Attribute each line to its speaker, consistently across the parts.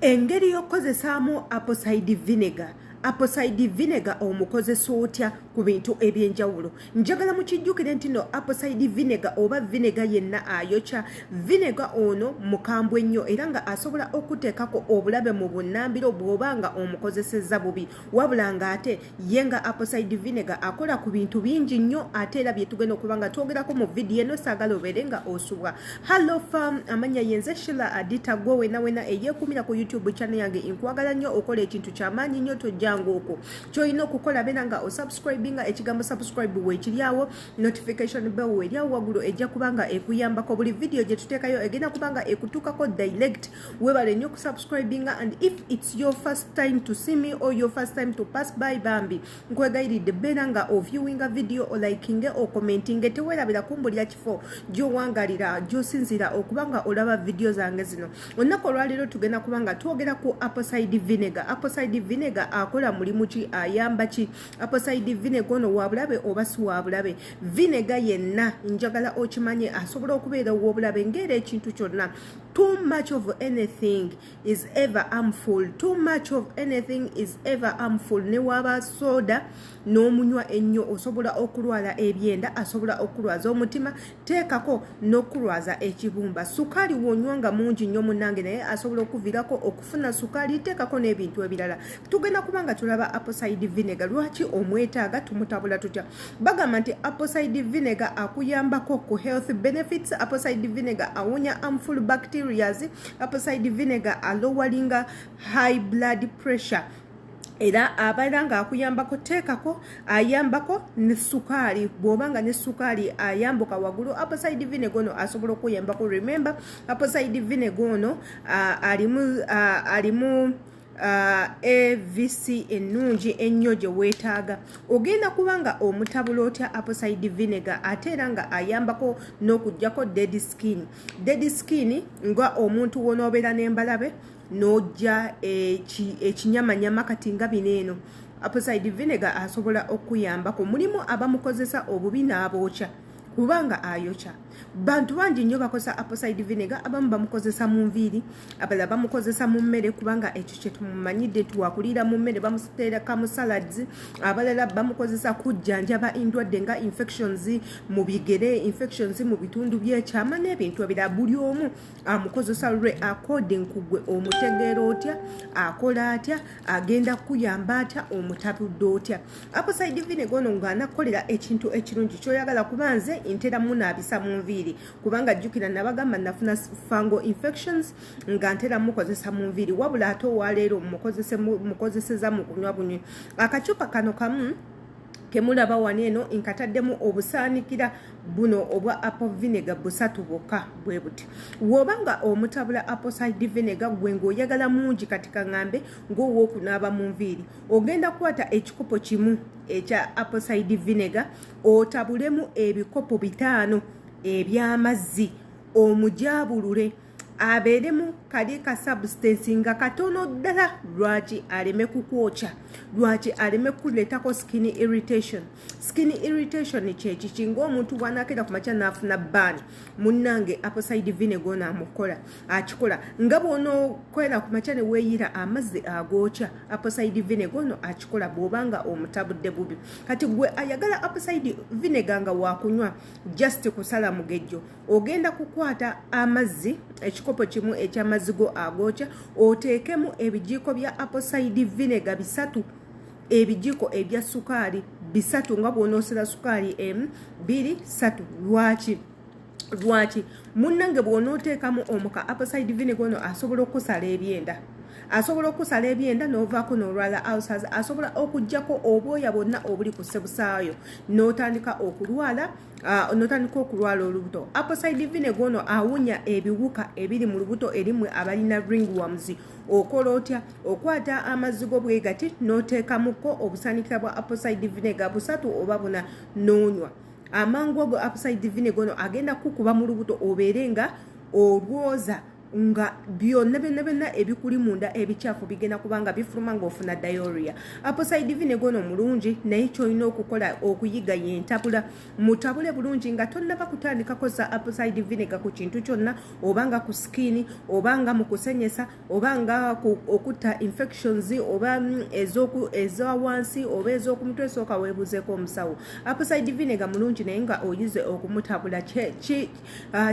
Speaker 1: Engeri y'okukozesaamu apple cider vinegar. Apple cider vinegar omukozesa otya ku bintu ebyenjawulo? Njagala mukijjukire nti no apple cider vinegar oba vinegar yenna ayokya. Vinegar ono mukambwe nnyo era nga asobola okuteekako obulabe mu bunnambiro bw'oba nga omukozesezza bubi. Wabula ng'ate ye nga apple cider vinegar akola ku bintu bingi nnyo, ate era bye tugenda okuba nga twogerako mu vidiyo eno. Saagala obeere nga osubwa. Hallo fam, amanya yenze Shila Adita. Gwe wena wena eyeekumira ku YouTube channel yange, nkwagala nnyo. Okola ekintu kyamaanyi nnyo, tojjanga okwo. Kyolina okukola, beera nga osubscribinga. Ekigambo "subscribe" weekiri awo, notification bell weeri awo waggulu, ejja kuba nga ekuyambako. Buli vidiyo gye tuteekayo egenda kuba nga ekutuukako direct. Webale nnyo okusubscribinga, and if it's your first time to see me or your first time to pass by, bambi nkwegayiridde, beera nga oviewinga video, olikinge, ocommentinge. Teweerabira kumbulira kifo gy'owangalira, gy'osinziira okuba nga olaba vidiyo zange zino. Olunaku olwaleero tugenda kuba nga twogera ku apple cider vinegar. Apple cider vinegar akola mulimu ki? Ayamba ki? Apple cider vinegar ono wa bulabe oba si wa bulabe? Vinegar yenna, njagala okimanye, asobola okubeera ow'obulabe ng'era ekintu kyonna. Too much of anything is ever harmful. Too much of anything is ever harmful. Ne waba soda n'omunywa ennyo, osobola okulwala ebyenda, asobola okulwaza omutima, teekako n'okulwaza ekibumba. Sukaali wonywa nga mungi nnyo, munnange, naye asobola okuviirako okufuna sukaali, teekako n'ebintu ebirala. Tugenda kuba nga tulaba apple cider vinegar, lwaki omwetaaga, tumutabula tutya. Bagamba nti apple cider vinegar akuyambako ku health benefits. Apple cider vinegar awonya harmful bacterias. Apple cider vinegar aloweringa high blood pressure, era abeera ng'akuyambako, teekako ayambako ne sukaali. Bw'oba nga ne sukaali ayambuka waggulu, apple cider vinegar ono asobola okuyambako. Remember, apple cider vinegar ono alimu AVC ennungi ennyo gye weetaaga. Ogenda kuba nga omutabula otya apple cider vinegar, ate era nga ayambako n'okuggyako dead skin? Dead skin nga omuntu wonoobeera n'embalabe n'ojja ekinyamanyama kati nga bino eno, apple cider vinegar asobola okuyambako. Mulimu abamukozesa obubi n'abookya, kubanga ayokya. Bantu bangi nnyo bakozesa apple cider vinegar. Abamu bamukozesa mu nviiri, abalala bamukozesa mu mmere, kubanga ekyo kyetumumanyidde nti wakuliira mu mmere, bamuteereka mu salads. Abalala bamukozesa kujjanjaba endwadde nga infections mu bigere, infections mu bitundu byekyama n'ebintu ebirala. Buli omu amukozesa lwe according ku gwe omutegeera otya, akola atya, agenda kuyamba atya, omutabudde otya. Apple cider vinegar ono ng'anakukolera ekintu ekirungi kyoyagala, kuba nze ntera munaabisa mu nviiri, kubanga jjukira nabagamba nafuna fungal infections, nga ntera mukozesa mu nviiri. Wabula ate owaleero mukozeseza mu kunywa bunywi. Akacupa kano kamu kemulaba wano eno, nkataddemu obusaanikira buno obwa apple vinegar busatu bwokka bwe buti. Bw'oba nga omutabula apple cider vinegar, gwe ng'oyagala mungi, kati kaŋŋambe ng'owookunaaba mu nviiri, ogenda kukwata ekikopo kimu ekya apple cider vinegar, otabulemu ebikopo 5 eby'amazzi, omujabulule abeeremu kali ka substance nga katono ddala. Lwaki? Aleme kukwokya. Lwaki? Aleme kuleetako skin irritation. Skin irritation kyekiki? Ngaomuntu bwanakeera ku makya n'afuna burn, munnange, apple cider vinegar ono amukola, akikola. Nga bw'onookwera ku makya ne weeyira amazzi agookya, apple cider vinegar ono akikola bw'obanga omutabudde bubi. Kati gwe ayagala apple cider vinegar nga wakunywa, just kusala mugejjo, ogenda kukwata amazzi, ekikopo kimu ekyamazzi go agookya, oteekemu ebijiiko bya apple cider vinegar 3, ebijiiko ebya sukaali 3, nga bw'onoosera sukaali emu, bbiri, ssatu. Lwaki? Lwaki, munnange, bw'onooteekamu omuka apple cider vinegar ono asobola okusala ebyenda, asobola okusala ebyenda n'ovaako n'olwala ulcers, asobola okugjako obwoya bwonna obuli ku sebusaayo n'otandika okulwala, n'otandika okulwala olubuto. Apple cider vinegar ono awunya ebiwuka ebiri mu lubuto. Erimwe abalina ringworms, okola otya? Okwata amazzi go bwe gati, n'oteekamuko obusaanikira bwa apple cider vinegar busatu oba buna, n'onywa. Amangu ago apple cider vinegar ono agenda kukuba mu lubuto, obeere nga olwoza. Nga byonna byonna byonna ebikuli munda ebikyafu bigenda kubanga bifuluma ng'ofuna diarrhea. Apple cider vinegar ono mulungi, naye kyolina okukola okuyiga yentabula. Mutabule bulungi nga tonnaba kutandika kozesa apple cider vinegar ku kintu kyonna, oba nga ku skin, oba nga mu kusenyesa, oba nga okutta infections, oba eza wansi oba ez'okumutwe. Sooka weebuzeeko omusawo. Apple cider vinegar mulungi, naye nga oyize okumutabula.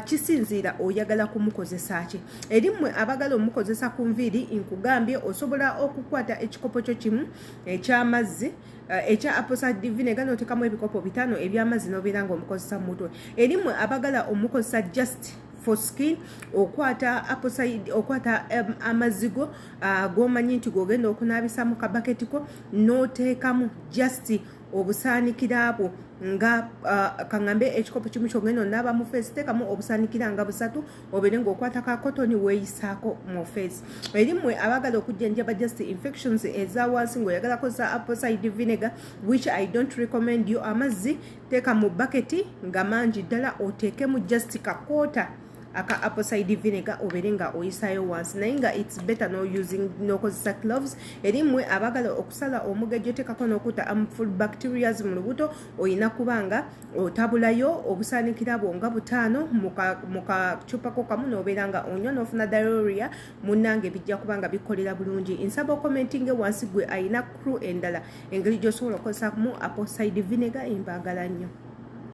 Speaker 1: Kisinziira oyagala kumukozesa ki. Eri mmwe abagala omukozesa ku nviiri, nkugambye osobola okukwata ekikopo kyo kimu ekyamazzi ekya apple cider vinegar, n'oteekamu ebikopo 5 ebyamazzi, n'obeera nga omukozesa mu mutwe. Eri mmwe abagala omukozesa just for skin, okwata apple cider, okwata amazzi go g'omanyi nti g'ogenda okunaabisa mu kabaketi ko, n'oteekamu just obusaanikira bwo nga kaŋŋambe ekikopo kimu kyogenda onaaba mu face, teekamu obusaanikira nga busatu, obeere ng'okwata ka cotton weeyisaako mu face. Eri mmwe abaagala okujjanjaba just infections eza wansi ng'oyagala kozesa apple cider vinegar, which I don't recommend you, amazzi teeka mu baketi nga mangi ddala, oteekemu just kakoota aka apple cider vinegar, obeere nga oyisayo wansi, naye nga it's better no using, n'okozesa cloves. Eri mmwe abaagala okusala omugejjo, teekako n'okutta harmful bacterias mu lubuto, oyina kuba nga otabulayo obusaanikira bwo nga 5 mu kacupako kamu, n'obeera nga onywa n'ofuna diarrhea. Munnange, bijja kuba nga bikolera bulungi. Nsaba ocommentinge wansi gwe ayina clue endala engeri gy'osobola okukozesamu apple cider vinegar. Embaagala nnyo.